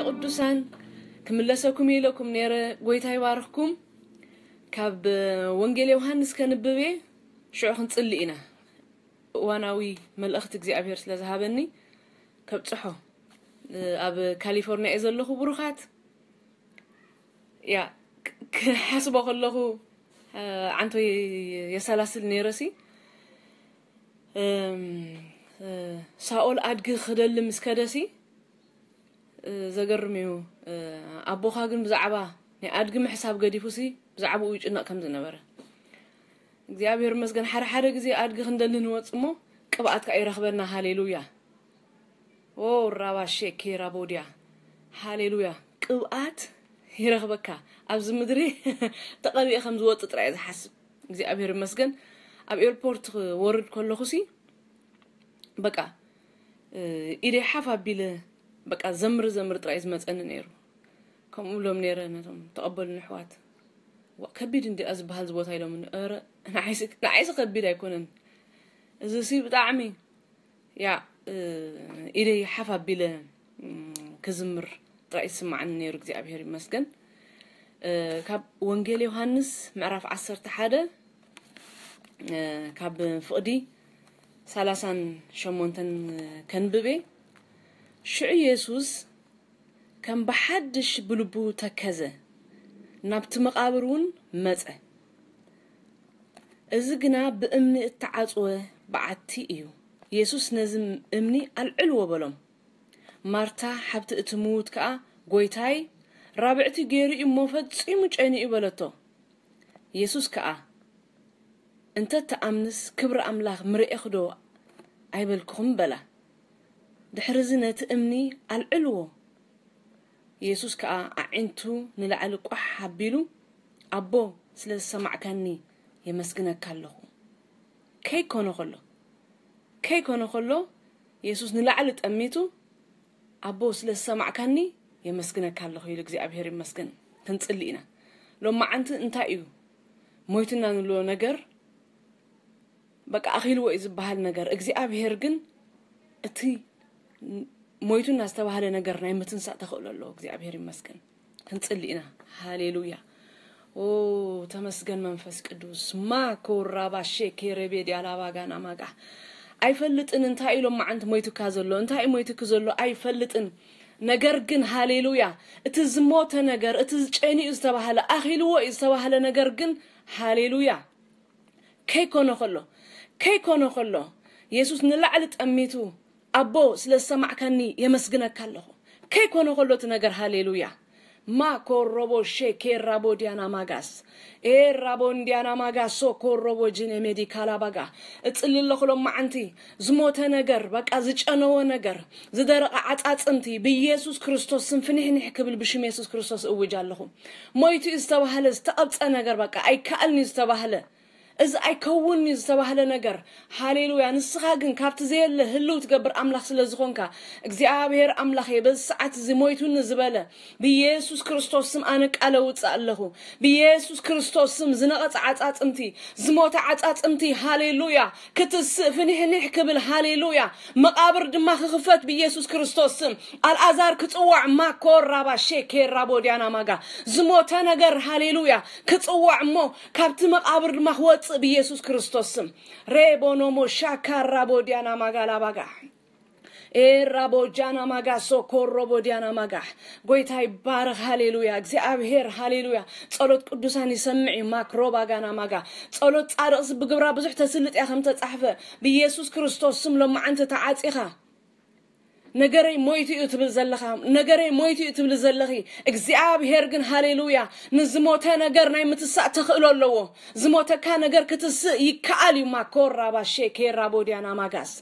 ቅዱሳን ክምለሰኩም ኢለኩም ነይረ። ጎይታ ይባርኽኩም። ካብ ወንጌል ዮሃንስ ከንብብ እየ። ሽዑ ክንጽሊ ኢና። እዋናዊ መልእኽቲ እግዚኣብሔር ስለ ዝሃበኒ ከብጽሖ። ኣብ ካሊፎርኒያ እየ ዘለኹ። ብሩኻት፣ ያ፣ ክ- ክሓስቦ ከለኹ፣ እ፣ ዓንቶይ የሰላስል ነይረሲ። እም፣ እ፣ ሳኦል ኣድጊ ክደሊ ምስ ከደሲ፣ እ፣ ዘገርም እዩ። እ፣ ኣቦኻ ግን ብዛዕባ ናይ ኣድጊ ምሕሳብ ገዲፉሲ ብዛዕባኡ ይጭነቕ ከም ዝነበረ። እግዚኣብሔር ይመስገን፣ ሓደ ሓደ ግዜ ኣድጊ ክንደሊ ንወጽእ እሞ ቅብኣት ከኣ ይረኽበና። ሃሌሉያ። ኦ ራባ ሼኬ ራቦድያ። ሃሌሉያ። ቅብኣት ይረኽበካ። ኣብዚ ምድሪ ተቐቢኤ ከም ዝወጽእ ጥራይ እየ ዝሓስብ። እግዚኣብሔር ይመስገን። ኣብ ኤርፖርት ክወርድ ከለኹሲ በቃ፣ እ፣ ኢደይ ሓፍ ኣቢለ በቃ ዘምር ዘምር ጥራይ ዝመጸኒ ነይሩ። ከምኡ ኢሎም ነይረ ነቶም ተቐበሉኒ ኣሕዋት። "ዋ፣ ከቢድ እንዲኣ ዝበሃል እዚ ቦታ" ኢሎምኒ። ኧረ ንዓይሲ ንዓይሲ ከቢድ ኣይኮነን። እዚሲ ብጣዕሚ፣ ያ፣ እ፣ ኢደይ ሓፍ ኣቢለ፣ እም፣ ክዝምር ጥራይ ይስማዓኒ ነይሩ። እግዚኣብሔር ይመስገን። እ፣ ካብ ወንጌል ዮሃንስ ምዕራፍ ዓሰርተ ሓደ፣ እ፣ ካብ ፍቕዲ ሰላሳን ሸሞንተን ከንብቤ። ሽዑ የሱስ ከም ብሓድሽ ብልቡ ተከዘ፣ ናብቲ መቓብር እውን መጸ። እዚ ግና ብእምኒ እተዓጽወ በዓቲ እዩ። የሱስ ነዚ እምኒ ኣልዕልዎ በሎም። ማርታ ሓብቲ እቲ ምዉት ከኣ፣ "ጐይታይ፣ ራብዕቲ ገይሩ እዩ እሞ ፈጺሙ ጨንዩ" በለቶ። የሱስ ከኣ፣ "እንተ ትኣምንስ ክብሪ ኣምላኽ ምርኤኽዶ ኣይበልኩኹም?" በላ። ድሕርዚ ነቲ እምኒ ኣልዕልዎ። የሱስ ከኣ ኣዒንቱ ንላዕሊ ቋሕ ኣቢሉ፣ "ኣቦ፣ ስለ ዝሰማዕካኒ የመስግነካ ኣለኹ።" ከይኮነ ከሎ፣ ከይኮነ ከሎ፣ የሱስ ንላዕሊ ጠሚቱ፣ "ኣቦ፣ ስለ ዝሰማዕካኒ የመስግነካ ኣለኹ" ኢሉ፣ እግዚኣብሔር ይመስገን። ክንጽሊ ኢና። ሎማዓንቲ እንታይ እዩ ሞይቱና ንብሎ ነገር? በቃ ኣኺልዎ እዩ ዝበሃል ነገር። እግዚኣብሔር ግን እቲ ሞይቱና ዝተባህለ ነገር ናይ ምትንሳእ ተኽእሎ ኣለዎ። እግዚኣብሔር ይመስገን። ክንጽሊ ኢና። ሃሌሉያ። ኦ፣ ተመስገን መንፈስ ቅዱስ። ማኮ ራባሼ ኬሬቤ ዲያላባጋና ማጋ። ኣይፈልጥን እንታይ ኢሎም መዓንቲ ሞይቱካ ዘሎ፣ እንታይ እዩ ሞይቱኪ ዘሎ ኣይፈልጥን። ነገር ግን ሃሌሉያ፣ እቲ ዝሞተ ነገር፣ እቲ ዝጨንዩ ዝተባህለ፣ ኣኺልዎ እዩ ዝተባህለ ነገር ግን ሃሌሉያ፣ ከይኮነ ከሎ፣ ከይኮነ ከሎ፣ የሱስ ንላዕሊ ጠሚቱ፣ "ኣቦ፣ ስለ ዝሰማዕካኒ የመስግነካ ኣለኹ።" ከይኮነ ከሎ እቲ ነገር፣ ሃሌሉያ። ማኮ ሮቦ ሼኬ ራቦ ዲያና ማጋስ። ኤ ራቦ እንዲያና ማጋሶ ኮሮቦ ጅኔ ሜዲ ካላባጋ። እጽሊ ኣለኹ ሎማዓንቲ፣ ዝሞተ ነገር፣ በቃ ዝጨነወ ነገር፣ ዝደረቐ ዓጻጽምቲ፣ ብኢየሱስ ክርስቶስ ስም ፍኒሕኒሕ ክብል ብሽም የሱስ ክርስቶስ እውጅ ኣለኹ። ሞይቱ እዩ ዝተባህለ፣ ዝተቐብጸ ነገር፣ በቃ ኣይከኣልን እዩ ዝተባህለ፣ እዚ ኣይከውንን እዩ ዝተባህለ ነገር፣ ሃሌሉያ። ንስኻ ግን ካብቲ ዘየለ ህልው ትገብር ኣምላኽ ስለ ዝኾንካ፣ እግዚኣብሔር ኣምላኸ፣ በዚ ሰዓት እዚ ሞይቱኒ ዝበለ፣ ብኢየሱስ ክርስቶስ ስም ኣነ ቃል ኣውጽእ ኣለኹ። ብኢየሱስ ክርስቶስ ስም ዝነቐጸ ዓጻጽምቲ፣ ዝሞተ ዓጻጽምቲ፣ ሃሌሉያ፣ ክትስእ ፍኒሕኒሕ ክብል፣ ሃሌሉያ። መቓብር ድማ ክኽፈት ብኢየሱስ ክርስቶስ ስም። ኣልኣዛር ክጽዋዕ፣ ማኮ ራባ ሼኬ ራቦ ዲያና ማጋ። ዝሞተ ነገር፣ ሃሌሉያ፣ ክጽዋዕ እሞ ካብቲ መቓብር ድማ ክወጽእ ብኢየሱስ ክርስቶስ ስም። ሬቦኖሞ ሻካ ራቦ ዲያና ማጋ ላባጋ። ኤ ራቦ ጃና ማጋ ሶኮ ሮቦ ዲያና ማጋ። ጎይታ ይባረኽ፣ ሃሌሉያ። እግዚኣብሔር፣ ሃሌሉያ። ጸሎት ቅዱሳን ይሰምዕ እዩ፣ ማክሮ ባጋና ማጋ። ጸሎት ጻድቕስ ብግብራ ብዙሕ ተስልጥ እያ ከም ተጻሕፈ። ብኢየሱስ ክርስቶስ ስም ሎማዓንቲ ተዓጺኻ። ነገረይ ሞይቱ እዩ ትብል ዘለኻ፣ ነገረይ ሞይቱ እዩ ትብል ዘለኺ። እግዚኣብሔር ግን፣ ሃሌሉያ፣ ንዝሞተ ነገር ናይ ምትሳእ ተኽእሎ ኣለዎ። ዝሞተካ ነገር ክትስእ ይከኣል እዩ። ማኮ ራባ ሼኬ ራቦ ዲያና ማጋስ።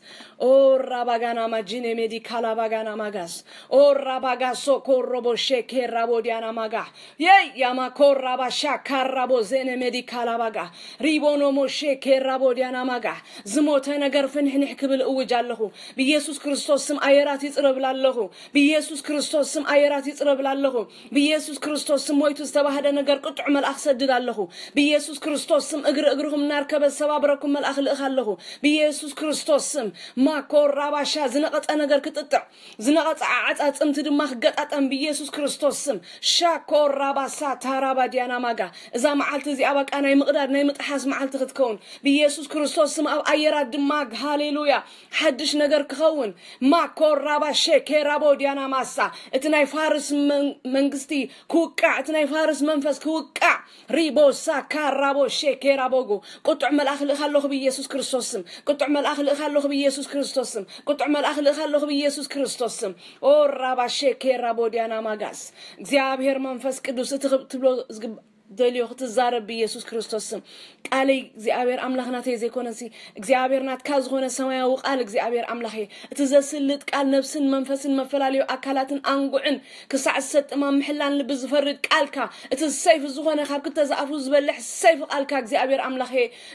ኦ ራባጋና ማጂኔ ሜዲ ካላባጋና ማጋስ። ኦ ራባጋሶ ኮሮቦ ሼኬ ራቦ ዲያና ማጋ። የይ ያማኮ ራባ ሻካ ራቦ ዜኔ ሜዲ ካላባጋ። ሪቦኖሞ ሼኬ ራቦ ዲያና ማጋ። ዝሞተ ነገር ፍንሕንሕ ክብል እውጅ ኣለኹ። ብኢየሱስ ክርስቶስ ስም ኣየራት ይጽረብል ኣለኹ። ብኢየሱስ ክርስቶስ ስም ኣየራት ይጽረብል ኣለኹ። ብኢየሱስ ክርስቶስ ስም ሞይቱ ዝተባህደ ነገር ቅጡዕ መልኣኽ ሰድድ ኣለኹ። ብኢየሱስ ክርስቶስ ስም እግሪ እግርኹም እናርከበ ዝሰባብረኩም መልኣኽ ልእኽ ኣለኹ። ብኢየሱስ ክርስቶስ ስም ማኮ ራባሻ ዝነቐጸ ነገር ክጥጥዕ፣ ዝነቐጸ ዓዕጻጽምቲ ድማ ክገጣጠም ብኢየሱስ ክርስቶስ ስም። ሻኮ ራባሳ ታራባ ዲያና ማጋ። እዛ መዓልቲ እዚኣ በቃ ናይ ምቕዳድ ናይ ምጥሓስ መዓልቲ ክትከውን ብኢየሱስ ክርስቶስ ስም ኣብ ኣየራት ድማ ሃሌሉያ ሓድሽ ነገር ክኸውን። ማኮ ራባ ሼኬ ራቦ ዲያና ማሳ። እቲ ናይ ፋርስ መን- መንግስቲ ክውቃዕ፣ እቲ ናይ ፋርስ መንፈስ ክውቃዕ። ሪቦ ሳካ ራቦ ሼኬ ራቦጉ። ቁጡዕ መልኣኽ ልእኽ ኣለኹ ብኢየሱስ ክርስቶስ ስም። ቁጡዕ መልኣኽ ልእኽ ኣለኹ ብኢየሱስ ክርስቶስ ስም። ቁጡዕ መልኣኽ ልእኽ ኣለኹ ብኢየሱስ ክርስቶስ ስም። ኦ ራባ ሼኬ ራቦ ዲያና ማጋስ። እግዚኣብሔር መንፈስ ቅዱስ እቲ ክብ- ትብሎ ዝግብ- ደልዮ ክትዛረብ ብኢየሱስ ክርስቶስ ስም። ቃለይ እግዚኣብሔር ኣምላኽ ናተይ ዘይኮነሲ እግዚኣብሔር ናትካ ዝኾነ ሰማያዊ ቃል እግዚኣብሔር ኣምላኸ፣ እቲ ዘስልጥ ቃል ነብስን መንፈስን መፈላለዩ ኣካላትን ኣንጉዕን ክሳዕ ዝሰጥም ኣብ ምሕላን ልቢ ዝፈርድ ቃልካ፣ እቲ ሰይፍ ዝኾነ ካብ ክልተ ዝኣፉ ዝበልሕ ሰይፍ ቃልካ እግዚኣብሔር ኣምላኸ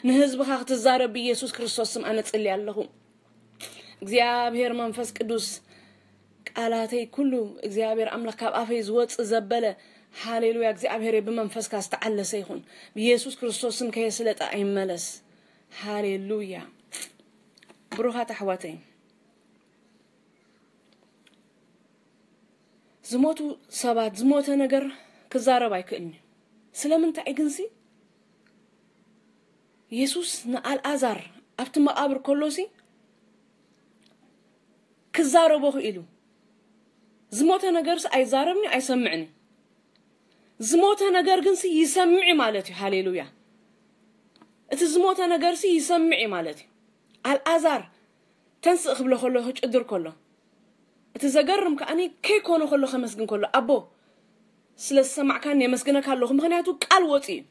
ንህዝብኻ ክትዛረብ ብኢየሱስ ክርስቶስ ስም ኣነ ጽልየ ኣለኹ። እግዚኣብሔር መንፈስ ቅዱስ ቃላተይ ኩሉ እግዚኣብሔር ኣምላኽ ካብ ኣፈይ ዝወጽእ ዘበለ ሃሌሉያ እግዚኣብሔር ብመንፈስካ ዝተዓለሰ ይኹን። ብኢየሱስ ክርስቶስ ስም ከየስለጠ ኣይመለስ። ሃሌሉያ። ብሩኻት ኣሕዋተይ፣ ዝሞቱ ሰባት ዝሞተ ነገር ክዛረብ ኣይክእልን እዩ። ስለምንታይ ግንሲ? የሱስ ንኣልኣዛር ኣብቲ መቓብር ከሎሲ ክዛረቦ ክኢሉ። ዝሞተ ነገርስ ኣይዛረብን እዩ ኣይሰምዕን እዩ። ዝሞተ ነገር ግንሲ ይሰምዕ እዩ ማለት እዩ። ሃሌሉያ። እቲ ዝሞተ ነገርሲ ይሰምዕ እዩ ማለት እዩ። ኣልኣዛር ተንስእ ክብሎ ከሎ ክጭድር ከሎ እቲ ዘገርም ከኣኒ ከይኮነ ከሎ ከመስግን ከሎ ኣቦ ስለ ዝሰማዕካኒ የመስግነካ ኣለኹ። ምኽንያቱ ቃል ወፂ እዩ።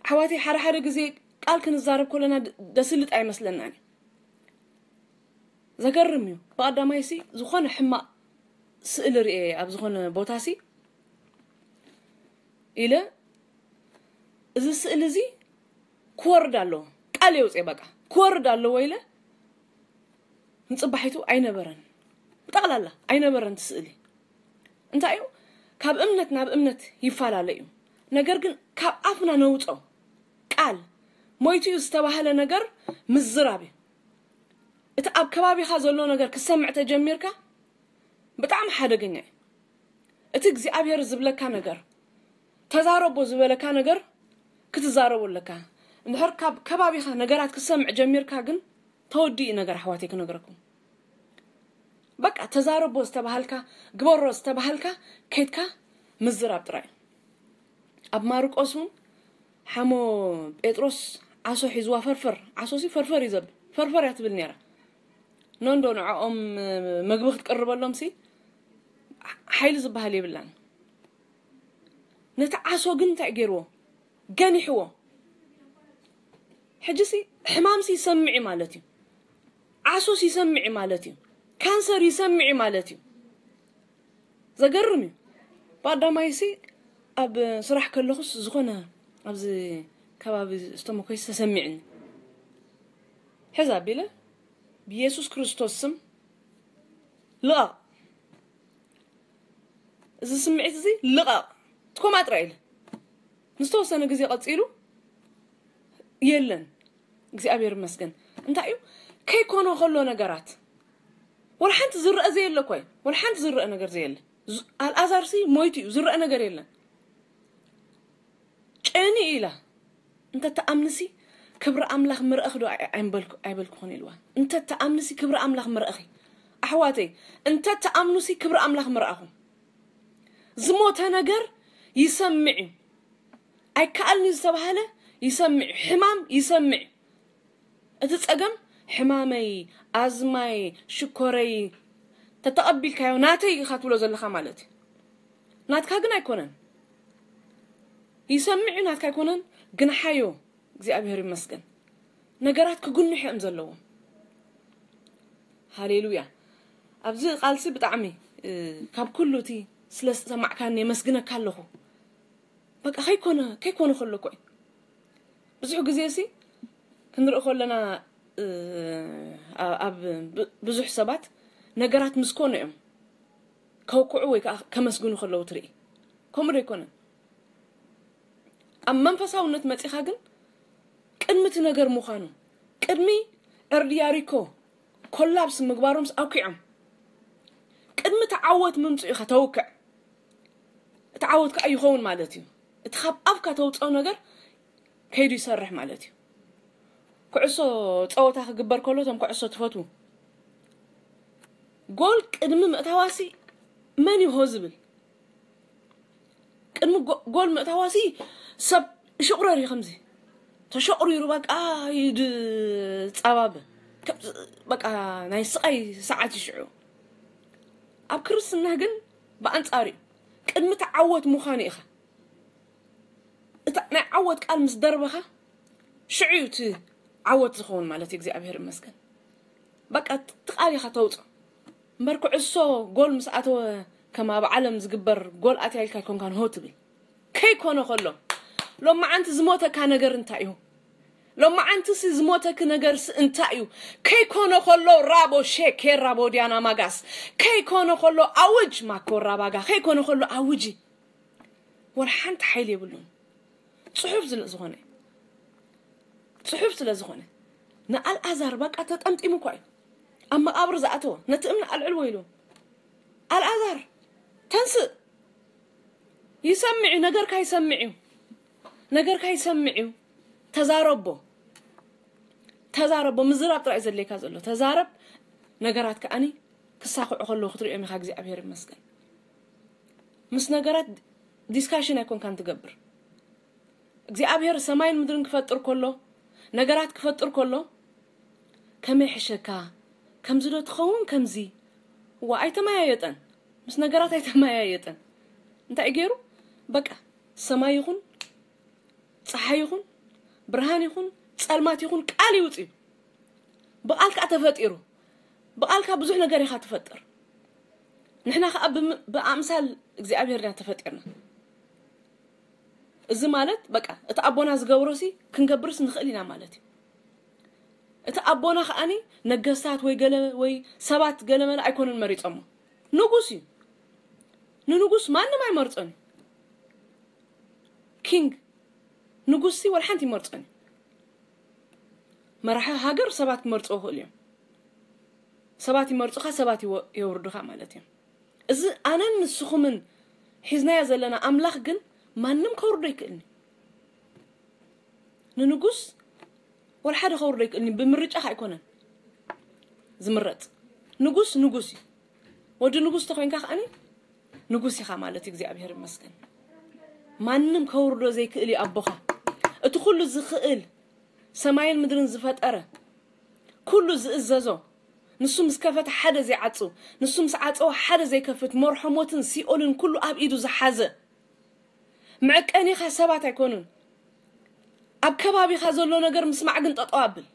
ኣሕዋተይ ሓደ ሓደ ግዜ ቃል ክንዛረብ ከለና ድ- ደስልጥ ኣይመስለናን እዩ። ዘገርም እዩ። ብቐዳማይ ሲ ዝኾነ ሕማቕ ስእሊ ርእየ ኣብ ዝኾነ ቦታ ሲ ኢለ እዚ ስእሊ እዚ ክወርድ ኣለዎ ቃል የውፅእ በቃ ክወርድ ኣለዎ ኢለ ንፅባሒቱ ኣይነበረን። ብጠቕላላ ኣይነበረን እቲ ስእሊ። እንታይ እዩ? ካብ እምነት ናብ እምነት ይፈላለ እዩ። ነገር ግን ካብ ኣፍና ነውፀው ቃል ሞይቱ እዩ ዝተባህለ ነገር ምዝራብ እዩ። እቲ ኣብ ከባቢኻ ዘሎ ነገር ክሰምዕ ተጀሚርካ ብጣዕሚ ሓደገኛ እዩ። እቲ እግዚኣብሔር ዝብለካ ነገር ተዛረቦ ዝበለካ ነገር ክትዛረቦ ኣለካ። እንድሕር ካብ ከባቢኻ ነገራት ክሰምዕ ጀሚርካ ግን ተወዲኡ ነገር ኣሕዋተይ ክነግረኩም። በቃ ተዛረቦ ዝተባሃልካ ግበሮ ዝተባሃልካ ከይድካ ምዝራብ ጥራይ። ኣብ ማርቆስ እውን ሓሞ ጴጥሮስ ዓሶ ሒዝዋ ፈርፈር ዓሶ ሲ ፈርፈር እዩ ዘብል ፈርፈር እያ ትብል ነይራ። ኖንዶ ንዕኦም ምግቢ ክትቅርበሎም ሲ ሓይሊ ዝበሃል የብላን። ነቲ ዓሶ ግን እንታይ ገይርዎ? ገኒሕዎ። ሕጂ ሲ ሕማም ሲ ይሰምዕ እዩ ማለት እዩ። ዓሶ ሲ ይሰምዕ እዩ ማለት እዩ። ካንሰር ይሰምዕ እዩ ማለት እዩ። ዘገርም እዩ። ብኣዳማይ ሲ ኣብ ስራሕ ከለኹስ ዝኾነ ኣብዚ ከባቢ ዝተመኮይስ ተሰሚዕኒ። ሕዛ ኣቢለ ብኢየሱስ ክርስቶስ ስም ልቐቕ። እዚ ስምዒት እዚ ልቐቕ። ትኮማ ጥራይ ኢለ ንዝተወሰነ ግዜ ቀፂሉ የለን። እግዚኣብሔር ይመስገን። እንታይ እዩ ከይኮነ ከሎ ነገራት ወላ ሓንቲ ዝረአ ዘየለ እኮ እዩ። ወላ ሓንቲ ዝረአ ነገር ዘየለ። ዝ- ኣልኣዛር ሲ ሞይቱ እዩ። ዝረአ ነገር የለን። ጨኒ ኢላ እንተ ተኣምንሲ ክብሪ ኣምላኽ ምርኣኽ ዶ ኣይ- ኣይምበልኩ- ኣይበልኩኹን ኢልዋ። እንተ ተኣምንሲ ክብሪ ኣምላኽ ምርኣኺ ኣሕዋተይ፣ እንተ ተኣምኑሲ ክብሪ ኣምላኽ ምርኣኹም። ዝሞተ ነገር ይሰምዕ እዩ። ኣይከኣልን እዩ ዝተባህለ ይሰምዕ እዩ። ሕማም ይሰምዕ እዩ። እቲ ጸገም ሕማመይ፣ ኣዝማይ፣ ሽኮረይ ተተቐቢልካዮ ናተይ ኢኻ ትብሎ ዘለኻ ማለት እዩ። ናትካ ግን ኣይኮነን። ይሰምዕ እዩ ናትካ ኣይኮነን። ግን ሓዮ እግዚኣብሔር ይመስገን። ነገራት ክጉንሑ እዮም ዘለዎም። ሃሌሉያ። ኣብዚ ቃልሲ ብጣዕሚ እ፣ ካብ ኩሉ እቲ ስለ ዝሰማዕካኒ የመስግነካ ኣለኹ። በቃ ከይኮነ ከይኮነ ከሎ እኮ እዩ። ብዙሕ ግዜ ሲ ክንርኢ ከለና እ፣ ኣብ ኣብ ብ- ብዙሕ ሰባት ነገራት ምስ ኮኑ እዮም ከውክዑ ወይ ከዓ ከመስግኑ ከለዉ ትርኢ። ከምኡ ዶ ኣይኮነን? ኣብ መንፈሳውነት መጺኻ ግን ቅድሚ እቲ ነገር ምዃኑ፣ ቅድሚ ዕርዲ ያሪኮ ኮላፕስ ምግባሮምስ ኣውኪዖም፣ ቅድሚ እቲ ዓወት ምምፅኡ ኢኻ ተውክዕ። እቲ ዓወት ከዓ ይኸውን ማለት እዩ። እቲ ካብ ኣፍካ ተውፅኦ ነገር ከይዱ ይሰርሕ ማለት እዩ። ኩዕሶ ፀወታ ክግበር ከሎ እቶም ኩዕሶ ትፈትዉ ጎል ቅድሚ ምእታዋሲ መን ይሆ ዝብል ቅድሚ ጎ- ጎል ምእታዋሲ ሰብ ሽቁረር እዩ ከምዚ ተሸቁሪሩ በቃ ይድ ፃባብ ከም- በቃ ናይ ስቃይ ሰዓት ይሽዑ ኣብ ክርስትና ግን ብኣንፃር እዩ ቅድሚ ተዓወት ምዃኑ ኢኻ እታ ናይ ዓወት ቃል ምስ ደርበኻ ሽዑ እዩ እቲ ዓወት ዝኸውን ማለት እዩ እግዚኣብሔር ይመስገን በቃ እቲ ቃል ኢኻ ተውፅኦ እምበር ኩዕሶ ጎል ምስ ኣተወ ከም ኣብ ዓለም ዝግበር ጎል ኣትያ ኢልካ ኣይኮንካን ሆ ትብል ከይኮነ ከሎ ሎማዓንቲ ዝሞተካ ነገር እንታይ እዩ ሎማዓንትሲ ዝሞተክ ነገርስ እንታይ እዩ ከይኮነ ከሎ ራቦ ሼኬ ራቦ ዲያና ማጋስ ከይኮነ ከሎ ኣውጅ ማኮ ራባጋ ከይኮነ ከሎ ኣውጂ ወላ ሓንቲ ሓይሊ የብሉን ፅሑፍ ስለ ዝኾነ ፅሑፍ ስለ ዝኾነ ንኣልኣዛር በቃ ተጠምጢሙ እኳ እዩ ኣብ መቃብር ዝኣተወ ነቲ እምኒ ኣልዕልዎ ኢሉ ኣልኣዛር ተንስእ ይሰምዕ እዩ ነገርካ ይሰምዕ እዩ ነገርካ ይሰምዕ እዩ ተዛረቦ ተዛረቦ ምዝራብ ጥራይ ዘድልየካ ዘሎ ተዛረብ ነገራት ከኣኒ ክሳኽዑ ከለዉ ክትሪኦም ኢኻ እግዚኣብሔር ይመስገን ምስ ነገራት ዲስካሽን ኣይኮንካን ትገብር እግዚኣብሔር ሰማይን ምድርን ክፈጥር ከሎ ነገራት ክፈጥር ከሎ ከመይ ሕሸካ ከምዚ ዶ ትኸውን ከምዚ ዋ ኣይተመያየጠን ምስ ነገራት ኣይተመያየጠን እንታይ ገይሩ በቃ ሰማይ ይኹን ፀሓይ ይኹን ብርሃን ይኹን ፀልማት ይኹን ቃል ይውፅእ ብቃል ከዓ ተፈጢሩ ብቃልካ ብዙሕ ነገር ኢኻ ትፈጥር ንሕና ከዓ ብኣምሳል እግዚኣብሔር ኢና ተፈጢርና እዚ ማለት በቃ እቲ ኣቦና ዝገብሮሲ ክንገብርስ ንኽእል ኢና ማለት እዩ እቲ ኣቦና ከዓኒ ነገስታት ወይ ገለ ወይ ሰባት ገለመለ ኣይኮኑን መሪፆሞ ንጉስ እዩ ንንጉስ ማንም ኣይመርፆን እዩ ኪንግ ንጉስ ሲ ወላ ሓንቲ ይመርፆን እዩ መራሒ ሃገር ሰባት ክመርፅዎ ይኽእሉ እዮም ሰባት ይመርፁኻ ሰባት የውርዱኻ ማለት እዮም እዚ ኣነን ንስኹምን ሒዝናዮ ዘለና ኣምላኽ ግን ማንም ከውርዶ ይክእልኒ ንንጉስ ወላ ሓደ ከውርዶ ይክእልኒ ብምርጫ ከ ኣይኮነን ዝምረፅ ንጉስ ንጉስ እዩ ወዲ ንጉስ ተኮይንካ ከኣኒ ንጉስ ኢኻ ማለት እዩ እግዚኣብሔር ይመስገን ማንም ከውርዶ ዘይክእል እዩ ኣቦኻ እቲ ኩሉ ዝኽእል ሰማይን ምድርን ዝፈጠረ ኩሉ ዝእዘዞ ንሱ ምስ ከፈተ ሓደ ዘይዓጽው ንሱ ምስ ዓጸወ ሓደ ዘይከፍት መርሖሞትን ሲኦልን ኩሉ ኣብ ኢዱ ዝሓዘ መዐቀኒኻ ሰባት ኣይኮኑን ኣብ ከባቢኻ ዘሎ ነገር ምስማዕ ግን ጠጠው ኣብል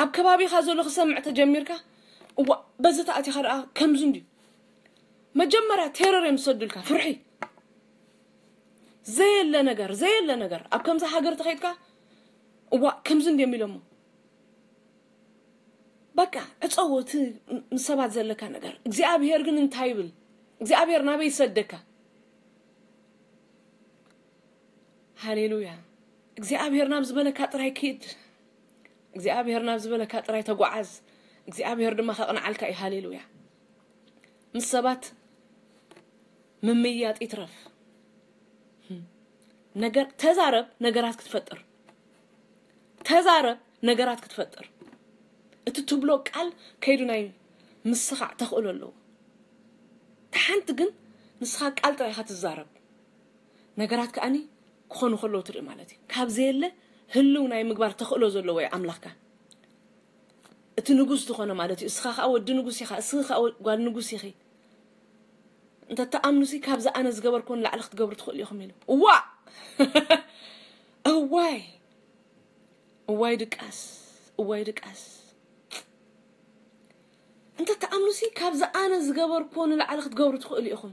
ኣብ ከባቢኻ ዘሎ ክሰምዕ ተጀሚርካ እዋ በዚ ተኣቲኻ ደኣ ከምዚ እንድዩ መጀመርያ ቴረር እዮም ዝሰዱልካ ፍርሒ ዘየለ ነገር ዘየለ ነገር ኣብ ከምዚ ሃገር ተኸይድካ እዋ ከምዚ እንድዮም ኢሎሞ በቃ ዕፀዎ እቲ ምስ ሰባት ዘለካ ነገር እግዚኣብሄር ግን እንታይ ይብል እግዚኣብሄር ናበይ ይሰደካ ሃሌሉያ እግዚኣብሄር ናብ ዝበለካ ጥራይ ኪድ እግዚኣብሄር ናብ ዝበለካ ጥራይ ተጓዓዝ እግዚኣብሄር ድማ ከቕንዓልካ እዩ ሃሌሉያ ምስ ሰባት ምምያጥ ይትረፍ ነገር ተዛረብ ነገራት ክትፈጥር ተዛረብ ነገራት ክትፈጥር እቲ ትብሎ ቃል ከይዱ ናይ ምስኻዕ ተኽእሎ ኣለዎ ተሓንቲ ግን ንስኻ ቃል ጥራይ ኢኻ ትዛረብ ነገራት ከኣኒ ክኾኑ ከለዉ ትርኢ ማለት እዩ ካብ ዘየለ ህልው ናይ ምግባር ተኽእሎ ዘለዎ እዩ ኣምላኽካ እቲ ንጉስ ዝኾነ ማለት እዩ እስኻ ከዓ ወዲ ንጉስ ኢኻ እስኺ ከዓ ጓል ንጉስ ኢኺ እንተ ተኣምኑሲ ካብዚ ኣነ ዝገበርኩ ንላዕሊ ክትገብሩ ትኽእሉ ኢኹም ኢሉ እዋ እዋይ እዋይ ድቃስ እዋይ ድቃስ እንተ ተኣምኑሲ ካብዚ ኣነ ዝገበርኩ ንላዕሊ ክትገብሩ ትኽእሉ ኢኹም